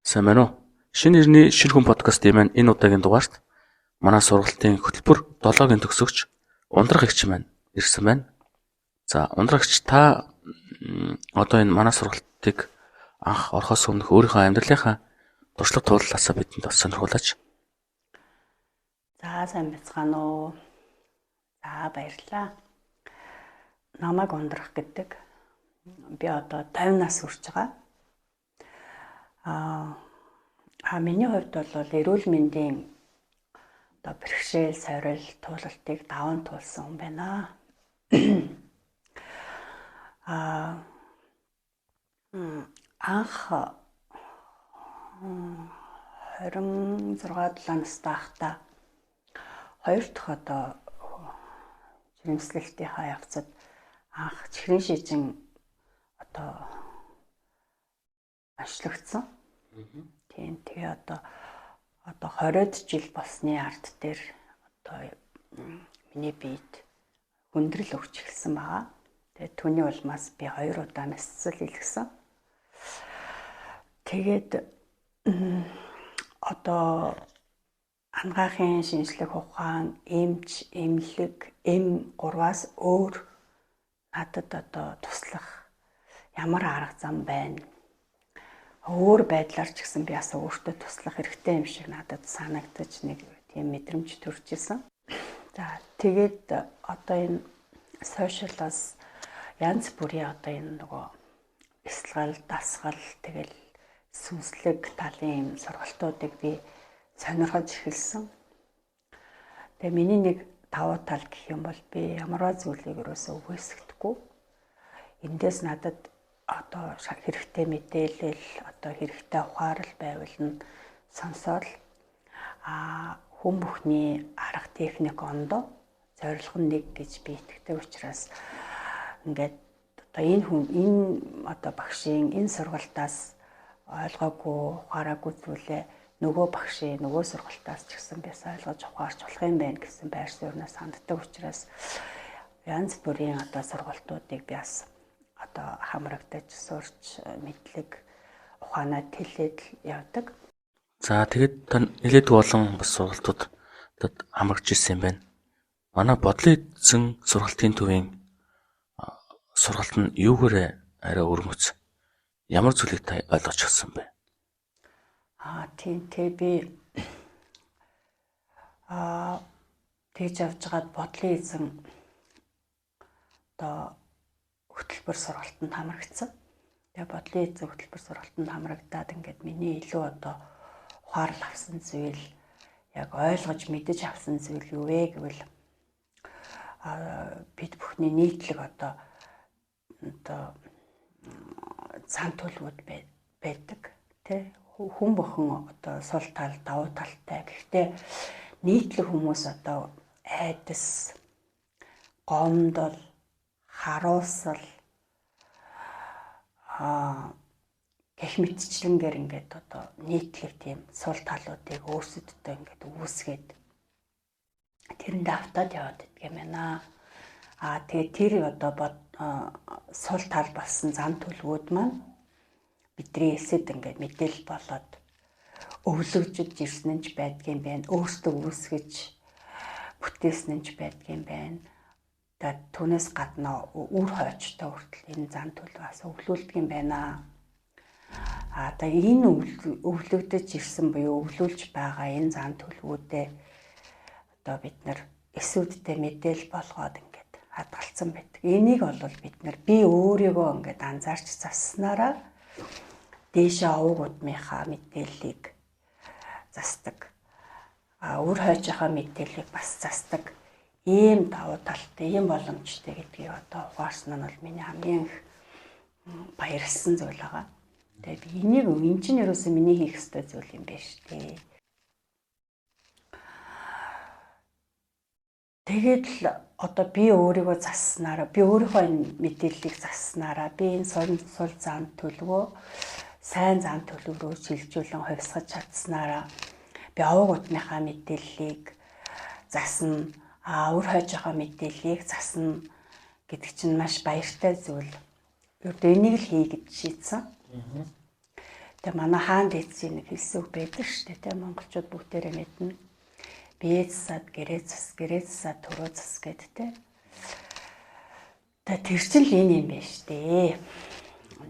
Сайн байна уу? Шинэ эртний шинэ хүн подкастын маань энэ удаагийн дугаарт манай сургалтын хөтөлбөр 7-гийн төгсөгч Ундрах эгч маань ирсэн байна. За, Ундрах эгч, та одоо энэ манай сургалтыг анх орохоос өмнөх өөрийнхөө амьдралынхаа туршлага тууллаасаа бидэнд бас сонирхуулаач. За, сайн байцгаана уу? За, баярлалаа. Намайг Ундрах гэдэг. Би одоо 50 нас хүрч байгаа. Миний хувьд бол эрүүл мэндийн одоо бэрхшээл, сорил, туулалтыг даван туулсан хүн байна. Анх 26 7 настай байхдаа хоёр дахь одоо жирэмслэлтийнхаа явцад анх чихрийн шижин одоо онцлогдсон. Тийм, тэгээ одоо 20-од жил болсны ард дээр одоо миний биед хүндрэл өгч эхэлсэн байгаа. Тэгээ түүний улмаас би 2 удаа насцал илгэсэн. Тэгээд одоо анагаахын шинжлэх ухаан, эмч, эмнэлэг, эм гурваас өөр надад одоо туслах ямар арга зам байна? Өөр байдлаар ч гэсэн би бас өөртөө туслах хэрэгтэй юм шиг надад санагдаж нэг тийм мэдрэмж төрж исэн. За, тэгээд одоо энэ сошиалаас янз бүрийн одоо энэ нөгөө бясалгал, дасгал, тэгэл сүнслэг талын юм сургалтуудыг би сонирхож эхэлсэн. Тэгээ миний нэг давуу тал гэх юм бол би ямарваа зүйлийг ерөөсөө үгүйсгэдэггүй. Эндээс надад одоо хэрэгтэй мэдээлэл, одоо хэрэгтэй ухаарал байвал нь сонсоод хүн бүхний арга техник ондоо зорилго нь нэг гэж би итгэдэг учраас ингээд одоо энэ хүн энэ одоо багшийн энэ сургалтаас ойлгоогүй, ухаараагүй зүйлээ нөгөө багшийн нөгөө сургалтаас ч гэсэн би ойлгож ухаарч болох юм байна гэсэн байр суурнаас ханддаг учраас янз бүрийн одоо сургалтуудыг би бас одоо хамрагдаж сурч мэдлэг ухаанаа тэлээд явдаг. За, тэгээд та нэлээд олон бас сургалтуудад хамрагдж ирсэн юм байна. Манай бодлын эзэн сургалтын төвийн сургалт нь юугаар арай өвөрмөц? Ямар зүйлийг та ойлгож авсан бэ? Тийм, тэ би тэгж явж байгаад бодлын эзэн одоо хөтөлбөр сургалтанд хамрагдсан. Тэгээ бодлын эзэн хөтөлбөр сургалтанд хамрагдаад ингээд миний илүү одоо ухаарал авсан зүйл, яг ойлгож мэдэж авсан зүйл юу вэ гэвэл бид бүхний нийтлэг одоо зан төлөвүүд байдаг, тий, хүн бүхэн одоо сул тал, давуу талтай. Гэхдээ нийтлэг хүмүүс одоо айдас, гомдол, харуусал гэх мэтчлэнгээр ингээд одоо нийтлэг тийм сул талуудыг өөрсөддөө ингээд үүсгээд тэрэндээ автаад яваад идэх юм байна. Тэгээд тэр одоо сул тал болсон зан төлөвүүд маань бидний эсэд ингээд мэдээлэл болоод өвлөгжөж ирсэн нь ч байдгийн байна. Өөртөө үүсгэж бүтээсэн нь ч байдгийн байна. Тэгээд түүнээс гадна үр хойчтой хүртэл энэ зан төлөв бас өвлүүлдэг юм байна. Тэгээ энэ өвлөгдөж ирсэн буюу өвлүүлж байгаа энэ зан төлөвүүдээ одоо бид нар эсүүдтэй мэдээлэл болгоод ингээд хадгалсан байдаг. Энийг бол бид нар би өөрийгөө ингээд анзаарч заснараа дээшээ овог удмынхаа мэдээллийг засдаг. Үр хойжийнхаа мэдээллийг бас засдаг. Ийм давуу талтай, ийм боломжтой гэдгийг одоо ухаарсан нь бол миний хамгийн их баярлсан зүйл байгаа. Тэгээ би энийг эн чинь ерөөсөө миний хийх ёстой зүйл юм байна шүү дээ. Тэгээд л одоо би өөрийгөө заснараа, би өөрийнхөө энэ мэдээллийг заснараа, би энэ сул зан төлөвөө сайн зан төлөв рүү шилжүүлэн хувьсгаж чадсанараа би овог удмынхаа мэдээллийг засна, үр хойжийнхаа мэдээллийг засна гэдэг чинь маш баяртай зүйл. Ердөө энийг л хий гэж шийдсэн. Тэгээ манай хаан дээдсийн нэг хэлсэн үг байдаг шүү дээ, тэ, монголчууд бүгдээрээ мэднэ. Бие засаад гэрээ зас, гэрээ засаад төрөө зас гэд, тэ. Тэгээ тэр чинь л энэ юм байна шүү дээ.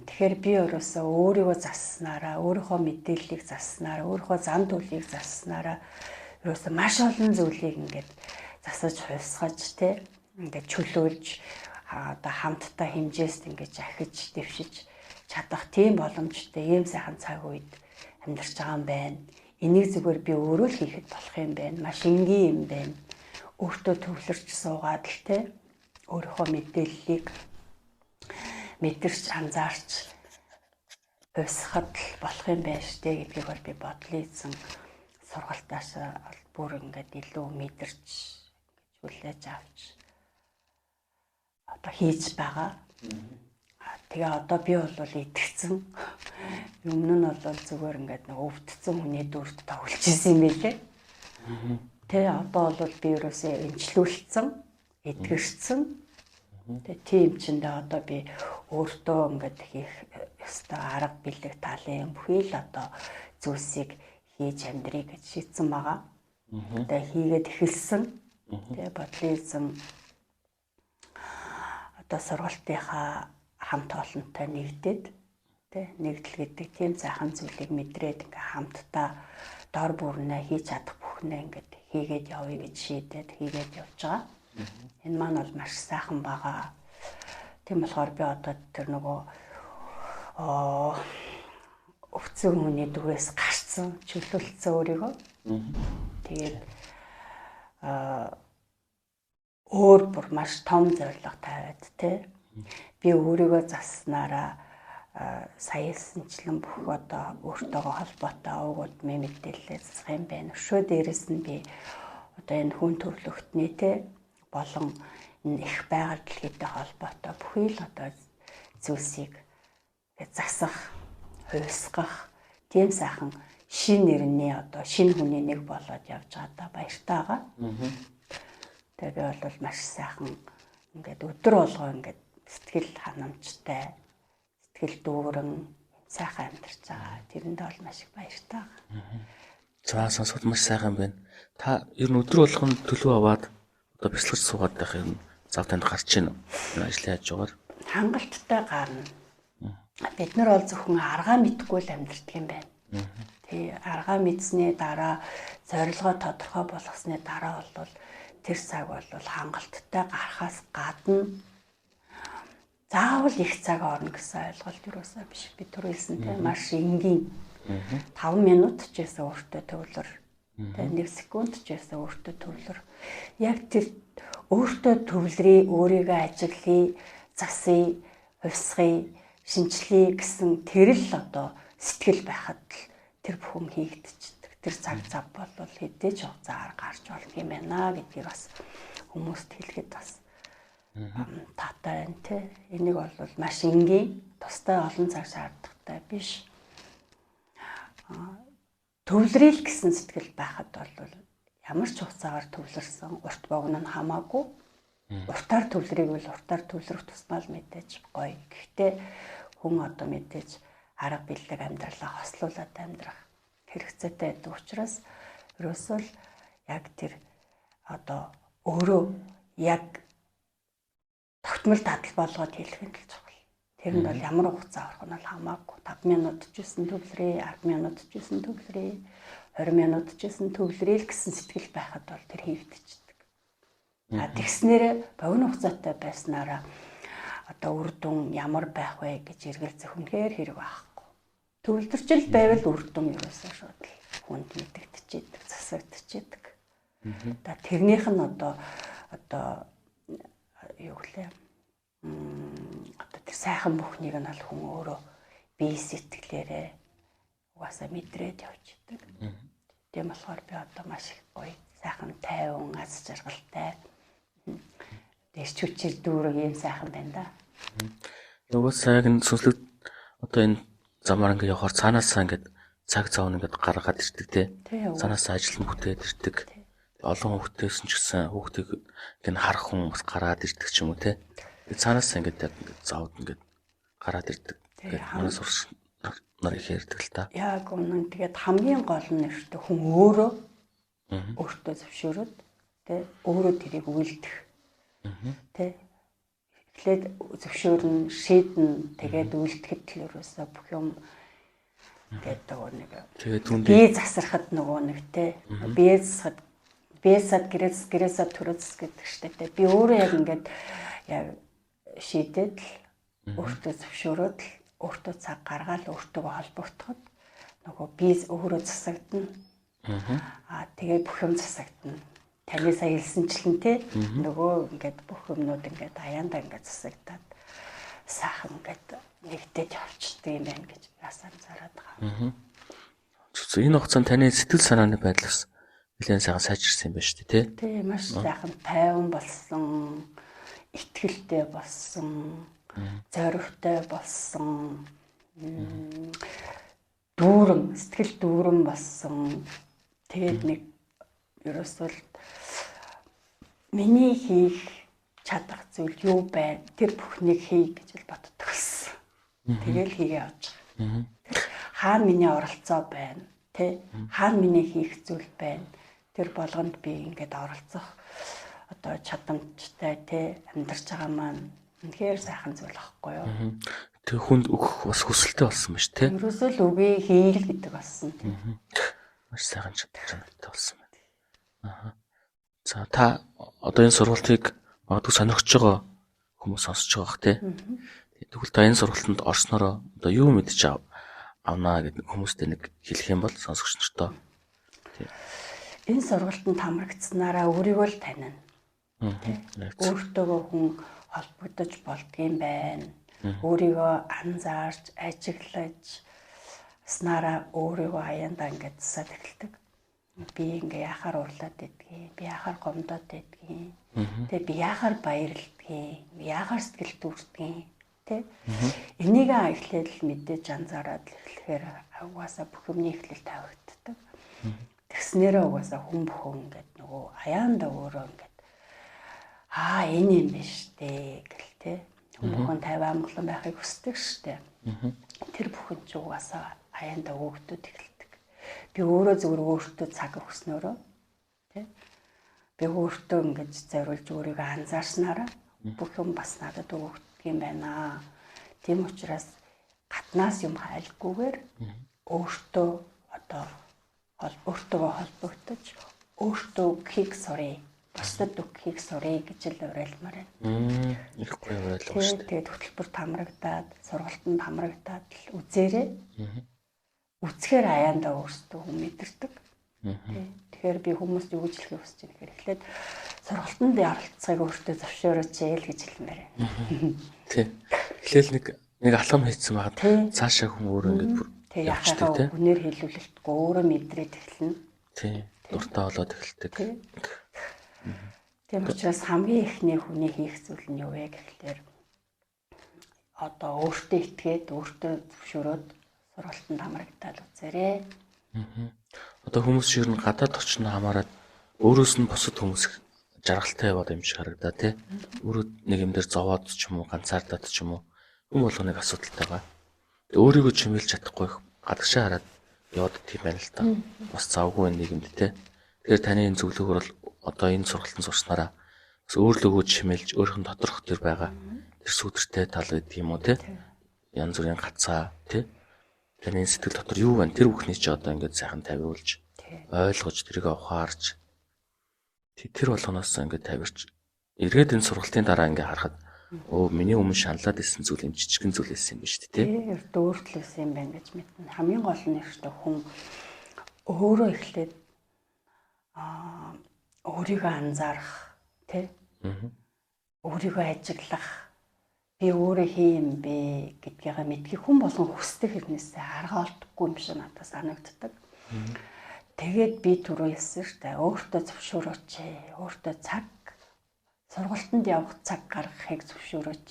Тэгэхээр би өөрөөсөө өөрийгөө заснараа, өөрийнхөө мэдээллийг заснараа, өөрийнхөө зан төлөвийг заснараа ерөөсөө маш олон зүйлийг ингээд засаж хувьсгаж, тэ, ингээд чөлөөлж, одоо хамтдаа хэмжээст ингээд ахиж дэвшиж чадах тийм боломжтой ийм сайхан цаг үед амьдарч байгаа юм байна. Энийг зүгээр би өөрөө л хийхэд болох юм байна. Маш энгийн юм байна. Өөртөө төвлөрч суугаад л, тэ, өөрийнхөө мэдээллийг мэдэрч анзаарч хувьсгахад л болох юм байна штэ гэдгийг бол би бодлын эзэн сургалтаас бүр ингээд илүү мэдэрч ингэж хүлээж авч одоо хийж байгаа. Тэгээ одоо би бол итгэцэн. Өмнө нь бол зүгээр ингээд нэг өвдсөн хүний дүрд тоглож исэн юм байлээ. Тэ, одоо бол би ерөөсөө эмчлүүлсэн, эдгэрсэн. Тэгээ тийм чиндээ одоо би өөртөө ингээд хийх ёстой арга бэлэг талын бүхий л одоо зүйлсийг хийж амьдрий гэж шийдсэн байгаа. Тэгээ хийгээд эхэлсэн. Тэгээ бодлын эзэн одоо сургалтынхаа хамт олонтой нэгдээд, тэ, нэгдэл гэдэг тийм сайхан зүйлийг мэдрээд ингээ хамтдаа дор бүрнээ хийж чадах бүхнээ ингээд хийгээд явъя гэж шийдээд хийгээд явж байгаа. Энэ маань бол маш сайхан байгаа. Тийм болохоор би одоо тэр нөгөө өвцөн хүний дүрээс гарцсан, чөлөөлцсөн өөрийгөө. Тэгээд өөр бүр маш том зорилго тавиад, тэ, би өөрийгөө заснараа саялсанчлан бүх одоо өөртөөгөө холбоотой уг удмын мэдээлэлээ засах юм байна. Өшөө дээрэс нь би одоо энэ хүн төрлөختний, тэ, болон энэ их байгаль дэлхийтэй холбоотой бүхий л одоо зүйлсийг засах, хувьсгах тийм сайхан шин нэрний одоо шинэ хүний нэг болоод явж байгаадаа баяртай байгаа. Тэгээ би бол маш сайхан ингээд өдөр болгоо ингээд сэтгэл ханамжтай, сэтгэл дүүрэн сайхан амьдарч байгаа. Тэрэндээ бол маш их баяртай байгаа. За, сонсоход маш сайхан байна. Та ер нь өдөр болгон төлөв аваад одоо бясалгаж суугаад байх юм зав танд гарч ийн үү? Ажлын хажуугаар. Хангалттай гарна. Бид нар бол зөвхөн аргаа мэдхгүй л амьдардаг юм байна. Тий, аргаа мэдсэний дараа, зорилгоо тодорхой болгосны дараа бол тэр цаг бол хангалттай гарахаас гадна заавал их цаг орно гэсэн ойлголт юусаа биш. Би түр хэлсэн, те, маш энгийн 5 минут ч байсан өөртөө төвлөр. Тэгээ 1 секунд ч байсан өөртөө төвлөр. Яг тэр өөртөө төвлөрье, өөрийгөө ажиглая, засъя, хувьсгая, шинчлэе гэсэн тэр л одоо сэтгэл байхад л тэр бүхэн хийгдчихдэг. Тэр цаг зав бол хэдий ч хугацаагаар гарч болно юм байна гэдгийг бас хүмүүст хэлэхэд бас таатай байна, те. Энийг бол маш энгийн, тустай олон цаг шаардлагатай биш. Төвлөрөл гэсэн сэтгэл байхад бол ямар ч хугацаагаар төвлөрсөн урт богино нь хамаагүй. Уртаар төвлөрийг бол уртаар төвлөрөх тусмаа л мэдээж гоё. Гэхдээ хүн одоо мэдээж арга бэлэг амьдралаа хослуулад амьдрах хэрэгцээтэй байдаг учраас ерөөсөө л яг тэр одоо өөрөө яг тогтмол дадал болгоод хэлэх нь л чухал. Тэрэнд бол ямар хугацаа орох нь бол хамаагүй. 5 минут ч гэсэн төвлөрье, 10 минут ч гэсэн төвлөрье, 20 минут ч гэсэн төвлөрье л гэсэн сэтгэл байхад бол тэр хийгдчихдэг. А тэгснээрээ богино хугацаатай байснараа одоо үр дүн ямар байх вэ гэж эргэлзэх үнэхээр хэрэг байхгүй. Төвлөрчл байвал үр дүн ерөөсөө шууд л хүнд мэдэгдчихэдэг, засагдчихэдэг. Одоо тэрнийх нь одоо юу гэлээ, одоо тэр сайхан бүхнийг нь бол хүн өөрөө бие сэтгэлээрээ угаасаа мэдрээд явж идэг. Тийм болохоор би одоо маш их гоё сайхан тайван, аз жаргалтай, эрч хүчээр дүүрэг ийм сайхан байна да. Нөгөө сайг нь сүнслэг одоо энэ замаар ингээд явахаар цаанаасаа ингээд цаг зав нь ингээд гаргаад ирдэг, те. Цаанаасаа ажил нь бүтээд ирдэг. Олон хүүхдээсэн ч гэсэн хүүхдийг ингээд харах хүн бас гараад ирдэг ч юм уу, те. Цаанаасаа ингээд яг ингээд завд ингээд гараад ирдэг. Ингээд манай сурч нар их ярьдаг л та. Яг үнэн. Тэгээд хамгийн гол нь эртээ хүн өөрөө өөртөө зөвшөөрөөд тэ өөрөө тэрийг үйлдэх. Тэ эхлээд зөвшөөрнө, шийднэ, тэгээд үйлдэхэд л ерөөсөө бүх юм ингээд нөгөө нэг тэгээд түнд бие засрахад нөгөө нэг тэ бие засахад бие сад гэрээс гэрээсээ төрөөс гэдэг штэ тэ. Би өөрөө яг ингээд яг шийдээд л өөртөө зөвшөөрөөд л өөртөө цаг гаргаал өөртөө холбогдоход нөгөө бие өөрөө засагдана. Аа тэгээд бүх юм засагдана. Таны сая хэлсэнчлэн те нөгөө ингээд бүх юмнууд ингээд аяандаа ингээд засагдаад сайхан ингээд нэгдэж явчихдаг юм байна гэж бас анзаараад байгаа. Энэ хугацаанд таны сэтгэл санааны байдал бас нэлээд сайхан сайжирсан юм байна шүү дээ, тий? Тий, маш сайхан тайван болсон, итгэлтэй болсон, зоригтой болсон, дүүрэн, сэтгэл дүүрэн болсон. Тэгээд нэг ерөөсөө л миний хийх чадах зүйл юу байна? Тэр бүхнийг хий гэж л боддог болсон. Тэгэл хийгээ явж байгаа. Хаана миний оролцоо байна? Тэ? Хаана миний хийх зүйл байна? Тэр болгонд би ингээд оролцох одоо чадамжтай тэ амьдарч байгаа маань үнэхээр сайхан зүйл аахгүй юу? Тэр хүнд өгөх бас хүсэлтэй болсон ба ш тэ? Ерөөсөө л үгүй хийл гэдэг болсон. Маш сайхан чанартай болсон байна. Аа. За та одоо энэ сургалтыг магадгүй сонирхож байгаа хүмүүс сонсож байгаа бах тий. Тэгвэл та энэ сургалтанд орсноороо одоо юу мэдэж авнаа гэдэг хүмүүстэй нэг хэлэх юм бол сонсогч нартаа. Тий. Энэ сургалтанд хамрагдсанараа өөрийгөө л танина. Өөртөөгөө хүн холбогдож болдгийм байна. Өөрийгөө анзаарч, ажиглаж снараа өөрийгөө аяндаа ингээд засаад эхэлдэг. Би ингээ яхаар уурлаад байдгийг, би яхаар гомдоод байдгийг, тэгээ би яхаар баярлдгийг, би яхаар сэтгэл дүүрдгийг, тэ. Энийг эхлээд л мэдээж анзаараад л эхлэхээр угаасаа бүх юмны эхлэл тавигддаг. Тэгснээрээ угаасаа хүн бүхэн ингээд нөгөө аяанда өөрөө ингээд аа энэ юм биш дээ гэл тэ. Хүн бүхэн 50 амгалан байхыг хүсдэг штэ. Тэр бүхэн ч угаасаа аяанда өгөгдөд эхэлдэг. Би өөрөө зүгээр өөртөө цаг өгснөөрөө тэ. Би өөртөө ингэж зориулж өөрийгөө анзаарснараа бүх юм бас надад өгөгддөг юм байна. Тийм учраас гаднаас юм хайлгүйгээр өөртөө одоо өөртөөгөө холбогдож өөртөө өгөхийг сурыг. Бусдад өгөхийг сурыг гэж л уриалмаар байна. Их гоё уриалга шүү дээ. Тэгээд хөтөлбөр хамрагдаад, сургалтанд хамрагдаад л үзээрэй. Үзэхээр аяандаа өөрсдөө хүн мэдэрдэг. Тэгэхээр би хүмүүст юу гэж хэлэхийг хүсэж байна гэхээр эхлээд сургалтанд оролцохыг өөртөө зөвшөөрөөч л гэж хэлмээр байна. Тий. Эхлээл нэг алхам хийцэн байхад цаашаа хүн өөрөө ингээд бүр Тэг яхаа хүнээр хэлүүлэлтгүй өөрөө мэдрээд эхэлнэ. Тий. Дуртай болоод эхэлдэг. Тийм учраас хамгийн эхний хүний хийх зүйл нь юу вэ гэхлээр одоо өөртөө итгээд өөртөө зөвшөөрөөд сургалтанд хамрагдаад үзээрэй. Одоо хүмүүс ер нь гадаад орчинд хамаарат өөрөөс нь бусад хүмүүс жаргалтай яваад юм шиг харагдаа тий. Өөрөө нэг юм дээр зовоод ч юм уу ганцаардаад ч юм уу хүн болгоныг асуудалтай байгаа. Өөрийгөө чимээлж чадахгүй гадагшаа хараад яваад тийм байна л та. Бас завгүй нийгэмд тий. Тэгэхээр таны энэ зөвлөгөөр бол одоо энэ сургалтанд сурснараа бас өөрлөгөө чимээлж өөрийнх нь доторх төр байгаа тэр сүдэртэй тал гэдэг юм уу тий. Янз бүрийн гацаа тий. Таны сэтгэл дотор юу байна тэр бүхний чи одоо ингээд сайхан тавиулж ойлгож тэрийг ухаарч тэр болгоноос ингээд тавирч эргээд энэ сургалтын дараа ингээд харахад өө миний өмнө шаналаад исэн зүйл юм жижигэн зүйл байсан юм биш үү тий. Ердөө өөрчлөсөн юм байна гэж мэднэ. Хамгийн гол нь ердөө хүн өөрөө эхлээд өөрийгөө анзаарах тий. Өөрийгөө ажиглах би өөрөө хий юм бэ гэдгийгээ мэдхийг хүн болгон хүсдэг хэрнээсээ арга олдохгүй юм шиг надад санагддаг. Тэгээд би түрүү хэлсэн шүү дээ. Өөртөө зөвшөөрөөч. Өөртөө цаг сургалтанд явах цаг гаргахыг зөвшөөрөөч.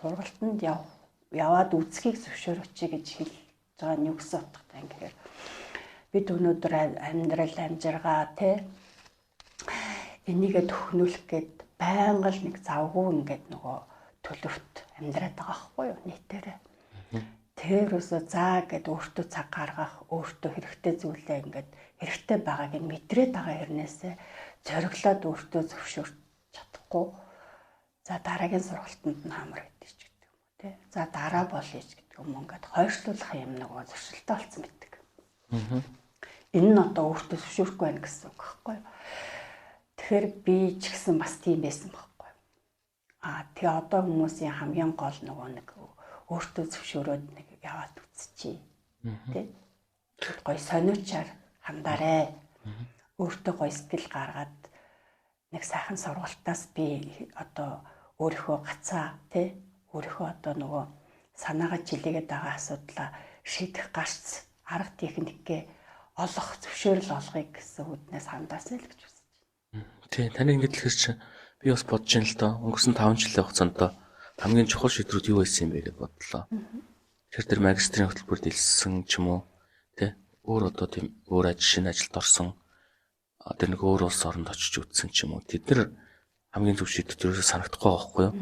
Сургалтанд яваад үзхийг зөвшөөрөөч гэж хэлж байгаа нь юу гэсэн утгатай юм гэхээр бид өнөөдөр амьдрал амжиргаа тий энийгээ төхнүүлэх гээд байнга л нэг завгүй ингээд нөгөө төлөвт амьдраад байгаа байхгүй юу нийтээрээ. Тэрөөсөө заа гэд өөртөө цаг гаргах, өөртөө хэрэгтэй зүйлээ ингээд хэрэгтэй байгааг нь мэдрээд байгаа хэрнээсээ зориглоод өөртөө зөвшөөрч чадахгүй. За дараагийн сургалтанд нь хамар гэдэг ч гэдэг юм уу те. За дараа болъё ч гэдэг юм уу, ингээд хойшлуулах юм нөгөө зуршилтай болсон байдаг. Энэ нь одоо өөртөө зөвшөөрөхгүй байна гэсэн үг байхгүй юу? Тэгэхээр би ч гэсэн бас тийм байсан байхгүй юу? Аа тэгээ одоо хүмүүсийн хамгийн гол нөгөө нэг өөртөө зөвшөөрөөд нэг яваад үзчихье. Тэ? Гой сониучаар хандаарэ. Өөртөө гой сэтгэл гаргаад нэг сайхан сургалтаас би одоо өөрийнхөө гацаа тэ өөрийнхөө одоо нөгөө санаагаа чилээгээд байгаа асуудлаа шийдэх гарц арга техникээ олох зөвшөөрөл олгоё гэсэн үднээс хандаасай л гэж хүсэж байна. Тий, таны ингэж хэлэхэр чи би бас бодож байна л доо. Өнгөрсөн 5 жилийн хугацаанд хамгийн чухал шийдвэрүүд юу байсан юм бэ гэдээ бодлоо. Тэгэхээр тэр магистрийн хөтөлбөрт элссэн ч юм уу, тэ өөр одоо тийм өөр ажил шинэ ажилд орсон, тэр нэг өөр улс оронд очиж үзсэн ч юм уу. Тэд нар хамгийн зөв шийдвэр ерөөсөө санагдахгүй байгаа байхгүй юу?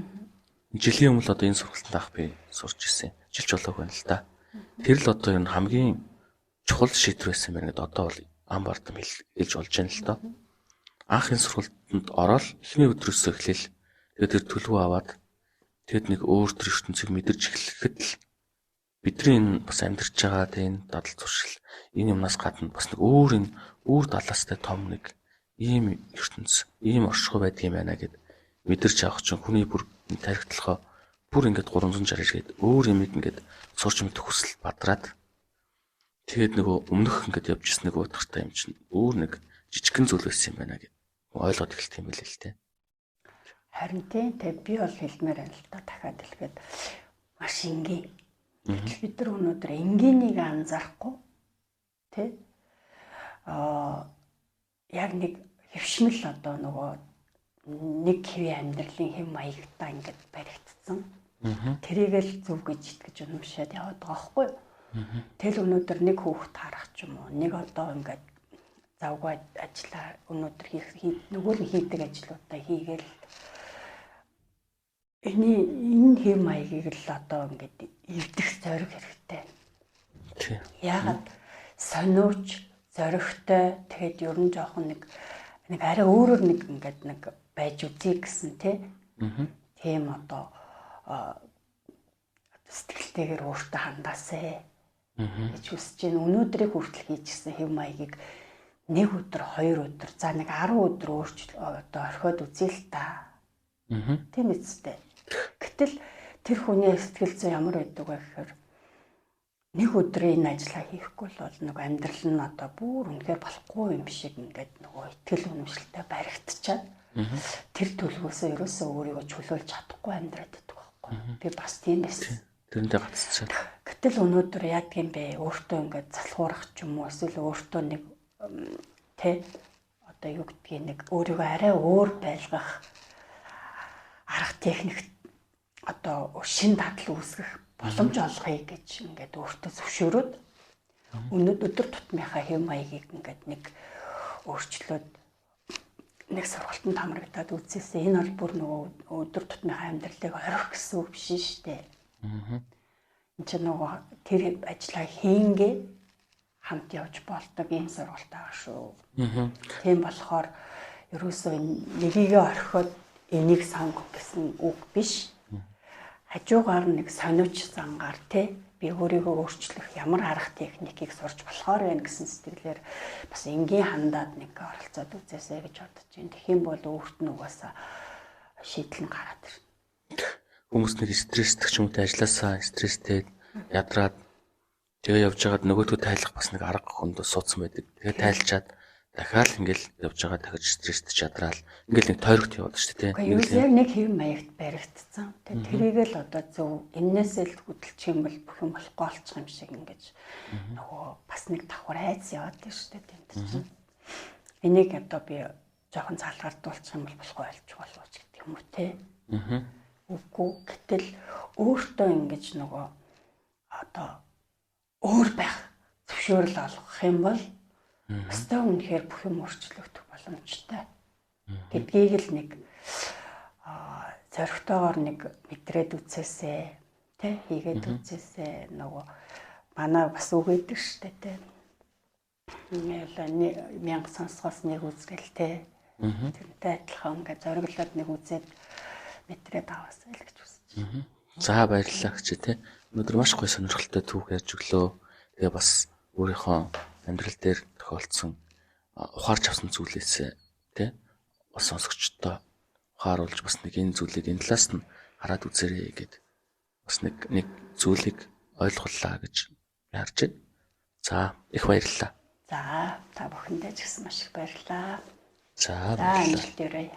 Жилийн өмнө одоо энэ сургалтанд авах би сурч ирсэн. Жилч болоог байна л да. Тэр л одоо энэ хамгийн чухал шийдвэр байсан байна гэдээ одоо бол ам бардам хэлж болж байна л доо. Анх энэ сургалтанд ороод эхний өдрөөсөө эхлээл тэгээд тэр төлөв аваад тэгэд нэг өөр төр ертөнцийг мэдэрч эхлэхэд л бидний энэ бас амьдарч байгаа тийм дадал зуршил энэ юмнаас гадна бас нэг өөр энэ өөр далаастай том нэг ийм ертөнц, ийм оршихуй байдаг юм байна гэд мэдэрч авах чинь хүний бүр тархитлохоо бүр ингээд 360 эргээд өөр юмыг ингээд сурч мэдэх хүсэл бадраад тэгээд нөгөө өмнөх ингээд явж ирсэн нэг утгартай юм чинь өөр нэг жижигхэн зүйл байсан юм байна гэд ойлгоод эхэлт юм билээ л дээ. Харин тийм тэг би бол хэлмээр байна л да, дахиад хэлгээд маш энгийн. Гэтэл бид нар өнөөдөр энгийнийг анзаарахгүй тий яг нэг хөвшмөл одоо нөгөө нэг хэвийн амьдралын хэв маягтай ингээд баригдсан. Тэрийг л зөв гэж итгэж үнэмшээд яваад байгаа байхгүй юу? Тэгэл өнөөдөр нэг хүүхэд харах ч юм уу, нэг одоо ингээд завгүй ажиллаа өнөөдөр хийх нөгөө л хийдэг ажлуудаа хийгээл энэ хэв маягийг л одоо ингээд эвдэх зориг хэрэгтэй. Тий. Яагаад сониуч зоригтой тэгээд ер нь жоохон нэг арай өөрөөр нэг ингээд нэг байж үзье гэсэн тий. Тийм одоо сэтгэлтэйгээр өөртөө хандаасай гэж хүсэж байна. Өнөөдрийг хүртэл хийчихсэн хэв маягийг нэг өдөр, хоёр өдөр, за нэг 10 өдөр өөрчл одоо орхиод үзье л та. Тийм үстэй. Гэтэл тэр хүний сэтгэл зүй ямар байдаг вэ гэхээр нэг өдрийн энэ ажлаа хийхгүй л бол нэг амьдрал нь одоо бүр үнэхээр болохгүй юм шиг ингээд нөгөө итгэл үнэмшилтэй баригдчихад тэр төлөвөөсөө ерөөсөө өөрийгөө чөлөөлж чадахгүй амьдраад байдаг байхгүй. Би бас тийм байсан. Тэрнтэй гацчихад. Гэтэл өнөөдөр яадаг юм бэ? Өөртөө ингээд залхуурах ч юм уу эсвэл өөртөө нэг тэ одоо юу гэдгийг нэг өөрийгөө арай өөр байлгах арга техник одоо шин дадал үүсгэх боломж олгоё гэж ингээд өөртөө зөвшөөрөөд өнөөдөр тутмынхаа хэв маягийг ингээд нэг өөрчлөөд нэг сургалтанд хамрагдаад үзээсээ энэ бол бүр нөгөө өдөр тутмынхаа амьдралыг орхих гэсэн үг биш шүү дээ. Энд чинь нөгөө тэр ажлаа хийнгээ хамт явж болдог ийм сургалт байгаа шүү. Тийм болохоор ерөөсөө нэгийгээ орхиод энийг сонгох гэсэн үг биш. Хажуугаар нэг сониуч зангаар те би өөрийгөө өөрчлөх ямар арга техникийг сурч болохоор байна гэсэн сэтгэлээр бас энгийн хандаад нэг оролцоод үзээсэй гэж бодож байна. Тэгэх юм бол өөрт нь угаасаа шийдэл нь гараад ирнэ. Хүмүүс нэг стресстэй ч юм уу ажилласаа стресстэй ядраад тэгээ явж байгаад нөгөөдгөө тайлах бас нэг арга хүнд суудсан байдаг. Тэгээ тайлчаад дахиад ингээл явж байгаа дахиж стресстэй чадраал ингээл нэг тойрогт яваад шүү дээ. Нэг яг нэг хэв маягт баригдсан. Тэгээ тэрийг л одоо зөв эннээсээ л хөдөлчих юм бол бүх юм болохгүй болчих юм шиг ингэж нөгөө бас нэг давхар айц яваад байна шүү дээ тэнд чинь. Энийг одоо би жоохон залгардуулчих юм бол болохгүй болчих болов ч гэдэг юм уу те. Үгүй гэтэл өөртөө ингэж нөгөө одоо өөр байх зөвшөөрөл олгох юм бол өстой үнэхээр бүх юм өөрчлөгдөх боломжтой гэдгийг л нэг зоригтойгоор нэг мэдрээд үзээсэй. Тэ хийгээд үзээсэй. Нөгөө манай бас үг өгдөг штэ тэ. Ингээл 1000 сонсгоос нэг үзгэл тэ. Тэрнтэй адилхан ингээд зориглоод нэг үзээд мэтрээд аваасай л гэж хүсэж байна. За баярлалаа гэж тэ. Өнөөдөр маш гоё сонирхолтой түүх ярьж өглөө. Тэгээ бас өөрийнхөө амьдрал дээр тохиолдсон ухаарч авсан зүйлээсээ тэ бас сонсогчдод ухааруулж бас нэг энэ зүйлийг энэ талаас нь хараад үзээрэй гэд бас нэг зүйлийг ойлголаа гэж харж байна. За их баярлалаа. За та бүхэндээ ч гэсэн маш их баярлалаа. За баярлалаа. Амжилт өрөөе.